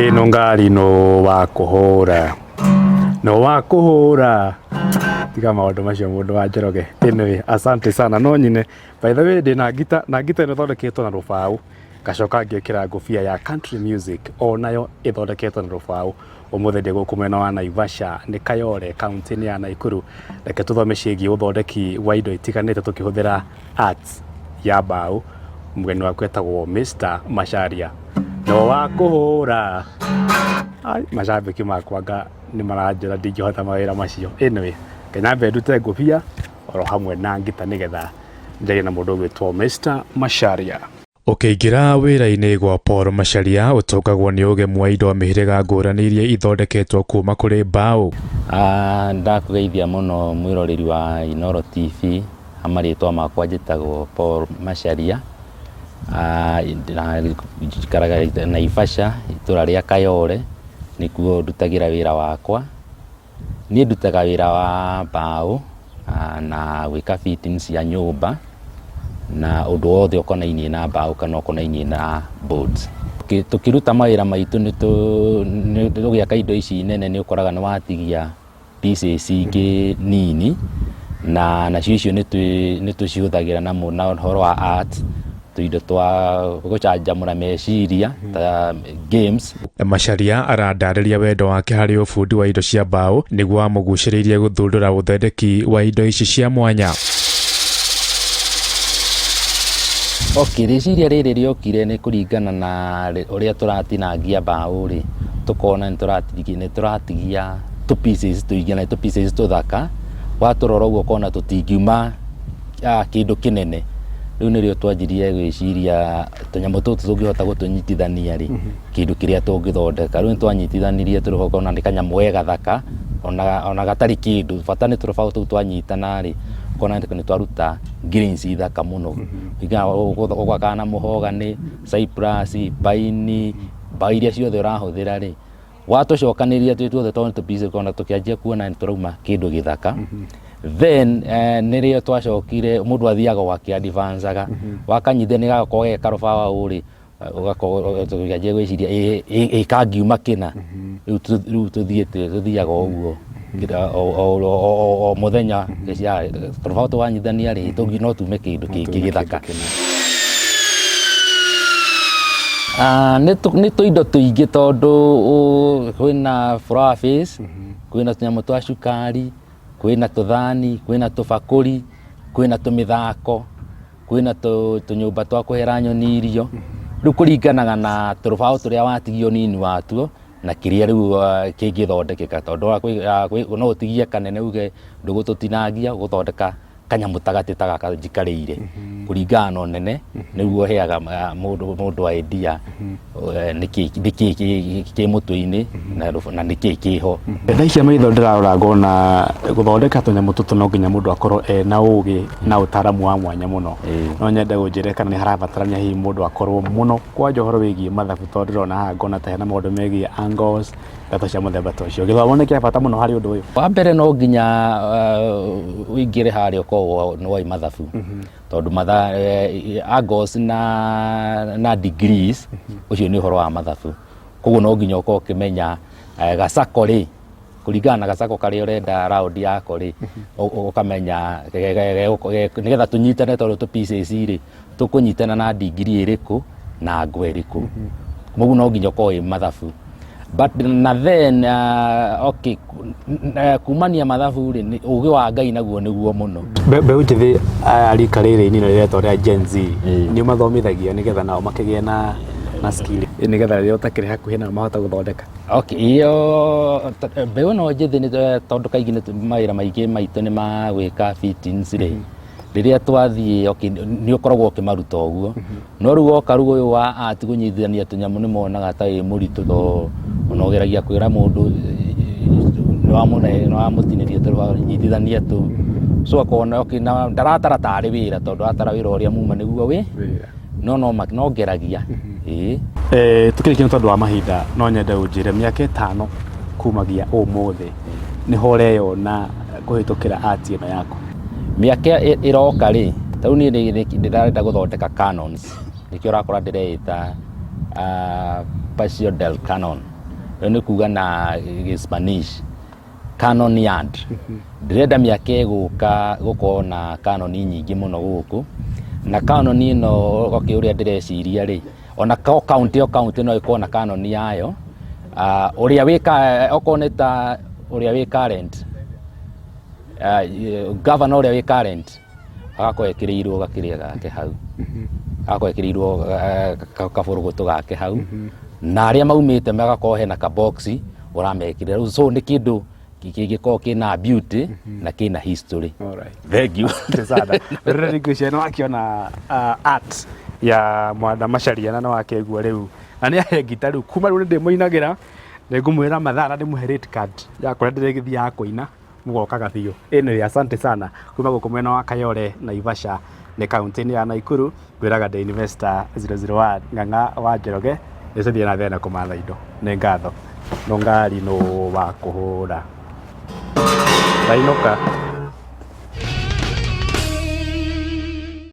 Ĩno ngari no wa kũhũra, no wa kũhũra. Tiga maũndũ macio mũndũ wa Njoroge. Anyway, asante sana. No nyine, by the way, ndĩna ngita na ngita ĩno ĩthondeketwo na rũbaũ. Ngacoka ngekĩra ngũbia ya country music onayo ĩthondeketwo na rũbaũ. Ũmũthĩ ndĩ gũkũ mwena wa Naivasha nĩ Kayole kaunti-inĩ ya Nakuru. Reke tũthome ciĩgiĩ ũthondeki wa indo itiganĩte tũkĩhũthĩra arts ya mbaũ. Mũgeni waku etagwo Mr Macharia. No wa kũhũra. Ai, macambĩki makwa anga nĩ maranjĩra ndingĩhota mawĩra macio. Anyway, reke nyambe ndute ngũbia oro hamwe na ngita nĩgetha njarie na mũndũ ũgwĩtwo Mr Macharia. Ũkĩingĩra wĩra-inĩ gwa Paul Macharia ũtũngagwo nĩ ũgemu wa indo mĩhĩrĩga ngũrani iria ithondeketwo kuma kũrĩ mbaũ. Ndakũgeithia mũno mwĩroreri wa Inooro TV, ha marĩtwa makwa njĩtagwo Paul Macharia, na njikaraga Naivasha itũra rĩa Kayole, nĩkuo ndutagĩra wĩra wakwa. Niĩ ndutaga wĩra wa mbaũ na gwĩka fittings cia nyũmba na ũndũ wothe ũkonainie na mbaũ kana ũkonainie na boards. Tũkĩruta mawĩra maitũ tũgĩaka indo ici nene nĩ ũkoraga nĩ watigia pieces ingĩ nini na nacio icio nĩ tũcihũthagĩra na ũhoro wa art. Tũindo twa gũcanjamũra meciria ta games. Macharia aradarĩria wendo wake harĩ ũbundi wa indo cia mbaũ nĩguo wamũgucĩrĩirie gũthundũra ũthondeki wa indo ici cia mwanya. Okay, rĩciria rĩrĩ rĩokire nĩ kũringana na ũrĩa tũratinangia mbaũ rĩ, tũkona nĩ tũratigia tũ pieces tũingĩ na nĩ tũ pieces tũthaka, watũrora ũguo ũkona tũtingiuma kĩndũ kĩnene. Rĩu nĩrĩo twanjirie gwĩciria tũnyamũ tũtũ tũngĩhota gũtũnyitithania rĩ, kĩndũ kĩrĩa tũngĩthondeka. Rĩu nĩ twanyitithanirie tũrũbaũ ũkona nĩ kanyamũ ge gathaka ona gatarĩ kĩndũ, bata nĩ tũrũbaũ tũu twanyitana rĩ, ũkona nĩ twaruta grains thaka mũno. Ũgwakaga na mũhogani, cypress, pine, mbaũ iria ciothe ũrahũthĩra rĩ, watũcokanĩrĩria twĩ tuothe tondũ nĩ tũ pieces ũkona tũkĩanjia kuona nĩ tũrauma kĩndũ gĩthaka. Then nĩrĩo twacokire mũndũ athiaga o akĩ advance-aga wakanyitithania gagakorwo ge karũbaũ rĩ, ũgakorwo tũkĩanjia gwĩciria ĩ kangiuma kĩna. Rĩu tũthiĩte tũthiaga o ũguo o mũthenya tũrũbaũ twanyitithania rĩ, no tume kĩndũ kĩngĩ gĩthaka. Nĩ tũindo tũingĩ tondũ kwĩna flower vase, kwĩna tũnyamũ twa cukari, kwĩna tũthani, kwĩna tũbakũri, kwĩna tũmĩthako, kwĩna tũnyũmba twa kũhera nyoni irio. Rĩu kũringanaga na tũrũbaũ tũrĩa watigia ũnini watuo na kĩrĩa rĩu kĩngĩthondekeka tondũ no ũtigie kanene uge ndũgũtũtinangia ũgũthondeka kanyamũ ta gatĩ ta gaka njikarĩire kũringana na ũnene nĩguo ũheaga mũndũ mũndũ idea nĩkĩ nĩkĩ kĩ mũtwe-inĩ na nĩkĩ kĩho. Ndaikia maitho ndĩrarora ngona gũthondeka tũnyamũ tũtũ no nginya mũndũ akorwo ena ũgĩ na ũtaramu wa mwanya mũno. No nyende ũnjĩre kana nĩ harabatarania hihi mũndũ akorwo mũno kwanja ũhoro wĩgiĩ mathabu tondũ ndĩrona haha ngona ta hena maũndũ megiĩ angles, ndeto cia mũthemba ta ũcio. Gĩthomo nĩ kĩa bata mũno harĩ ũndũ ũyũ. Wa mbere no nginya ũingĩre harĩa ũkorwo nĩ woĩ mathabu tondũ matha angles na degrees ũcio nĩ ũhoro wa mathabu. Koguo no nginya ũkorwo ũkĩmenya gacako rĩ, kũringana na gacako karĩa ũrenda round yako rĩ, ũkamenya nĩgetha tũnyitane tondũ tũ pieces rĩ, tũkũnyitana na degree ĩrĩkũ na angle ĩrĩkũ. Koguo no nginya ũkorwo wĩ mathabu. But na then okay, kumania mathabu rĩ, ũgĩ wa Ngai naguo nĩguo mũno. Mbeũ njĩthĩ aya rika rĩrĩ inini rĩretwo rĩa Gen Z nĩ ũmathomithagia nĩgetha nao makĩgĩe na skill nĩgetha rĩrĩa ũtakĩrĩ hakuhĩ nao mahote gũthondeka. Okay, iyo mbeũ ĩno njĩthĩ nĩ tondũ kaingĩ mawĩra maingĩ maitũ nĩ ma gwĩka fittings rĩ, rĩrĩa twathiĩ okay, nĩ ũkoragwo ũkĩmaruta ũguo. No rĩu woka rĩu ũyũ wa art kũnyitithania tũnyamũ nĩ monaga ta wĩ mũritũ tondũ ona ũgeragia kwĩra mũndũ nĩ wamũtinĩria tũrũbaũ nyitithania tũu. So akona okay, na ndaratara tarĩ wĩra tondũ aratara wĩra ũrĩa muma nĩguo wĩ no no ngeragia. Ĩĩ. Tũkĩrĩkia nĩ tondũ wa mahinda no nyende ũnjĩre mĩaka ĩtano kumagia ũmũthĩ nĩho ũreyona kũhĩtũkĩra art ĩno yaku. Mĩaka ĩroka rĩ, ta rĩu niĩ ndĩrenda gũthondeka cannons, nĩkĩo ũrakora ndĩreĩta Pasio del Canon. Rĩu nĩ kuga na Gĩspanish Canon Yard. Ndĩrenda mĩaka ĩgũka gũkorwo na Canon nyingĩ mũno gũkũ. Na Canon ĩno okay, ũrĩa ndĩreciria rĩ, ona o county o county no ĩkorwo na Canon yayo. Ũrĩa wĩ okorwo nĩ ta ũrĩa wĩ current, governor ũrĩa wĩ current agakorwo ekĩrĩirwo gakĩrĩa gake hau, agakorwo ekĩrĩirwo kabũrũgũtũ gake hau, na arĩa maumĩte magakorwo hena ka box ũramekĩrĩra. Rĩu so nĩ kĩndũ kĩngĩkorwo kĩna beauty na kĩna history. Alright. Thank you. Asante sana. Rĩrĩa ngwĩciria nĩ wakĩona art ya Mwanda Macharia na nĩ wakĩigua rĩu na nĩ ahe ngita rĩu kuma rĩu nĩ ndĩmũinagĩra, nĩ ngũmwĩra mathaa na ndĩmũhe rate card ya kũrĩa ndĩrĩgĩthiaga kũina mũgokaga biũ. Anyway, asante sana kuma gũkũ mwena wa Kayole, Naivasha nĩ kaunti-inĩ ya Nakuru. Ngwĩraga ndĩ investor 001 Ng'ang'a wa Njoroge, nĩ tũthiĩ na mbere na kũmatha indo. Nĩ ngatho. No ngari nũ wa kũhũra. Ndainũka.